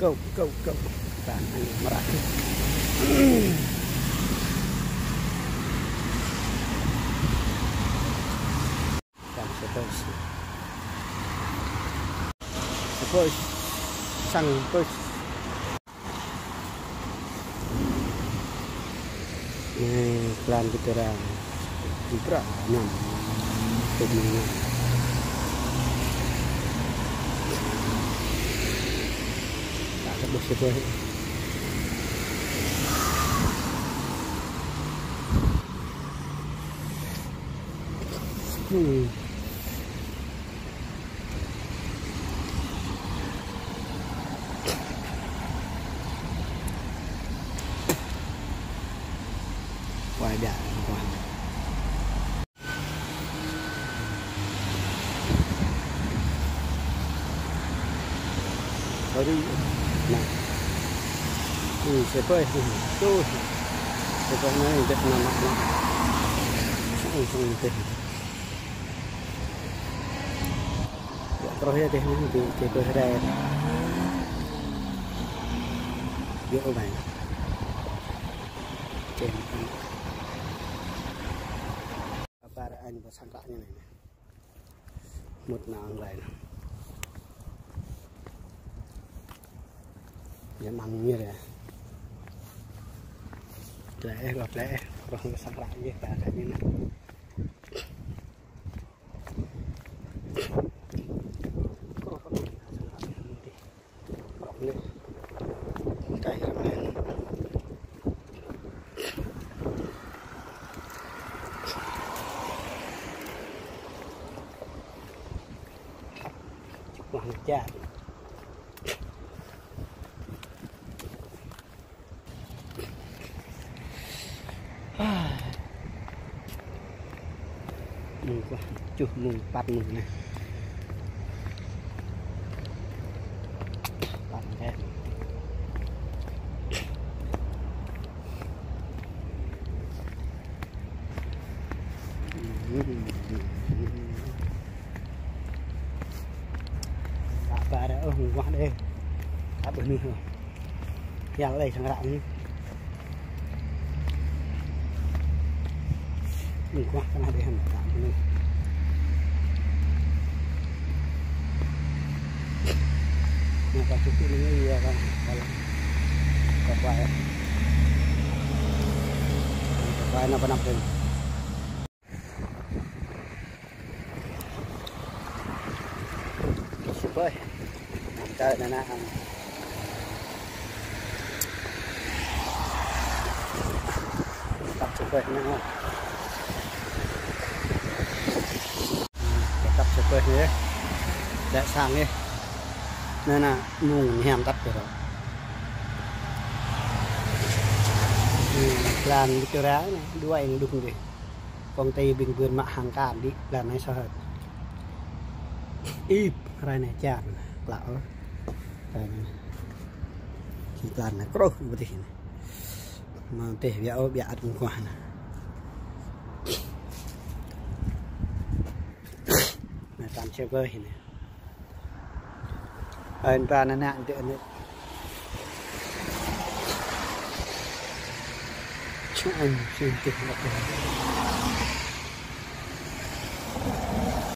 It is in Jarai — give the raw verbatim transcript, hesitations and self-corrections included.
Go, go, go. Tan anai mrâo. Tan sơ pơi. Sơ pơi. Sang pơi. Anai, plan kita dah. Kita dah enam. Kita enam. Tak ada bos apa. Hmm. Quay đại quay. Sorry. Nah. Ui, sơ pơi. Tuh. Sơ pơi anai, dek nama, nama. Ui, ui, ui. Yua kơ rŏh yơh tih, tih, tih kơ hrơi. Yua ôh ƀai. Čem. Apa ada anai ƀơi sang kră ñu anai. Mŭt nao anai. Ñu mơ̆ng ñu yơh. Plĕ, gŏp plĕ, gŏp sang kră ñu, kră ñu anai. Wah, hujan. Mông kơ, čuh mông, păt mông anai. Păt anai. Păt păt ôh, mông kơ đeh. Păt ƀơi anai ôh. Yua lĕ sang kră anai. Anai kuah tơnah dih hăm kră anai. Anai kâo čuh anai yơh kâo. Kâo kuah yơh. Kâo kuah anai pơ anăp anai. Sơ pơi. Tơl anai anai. Tăp sơ pơi anai. Tăp sơ pơi anai. Dêh sang anai. Anai anai, mông hiam tăp kơ rŏh. Plan Victoria anai, dua anai dŭng dih. Công ty ƀing ƀươn mă hăng kan đĭ, plan anai soh hơ̆t. Ip, hrơi anai čan, klă ôh. Hrơi anai. Či plan anai, kruh, ƀu tih anai. Mơ̆ng tih, biă ôh, biă ăt mơguah anai. Anai, tan čơ ƀơi anai. Ơi, ta nă nă tơ anai. Čang, sing tih lăp.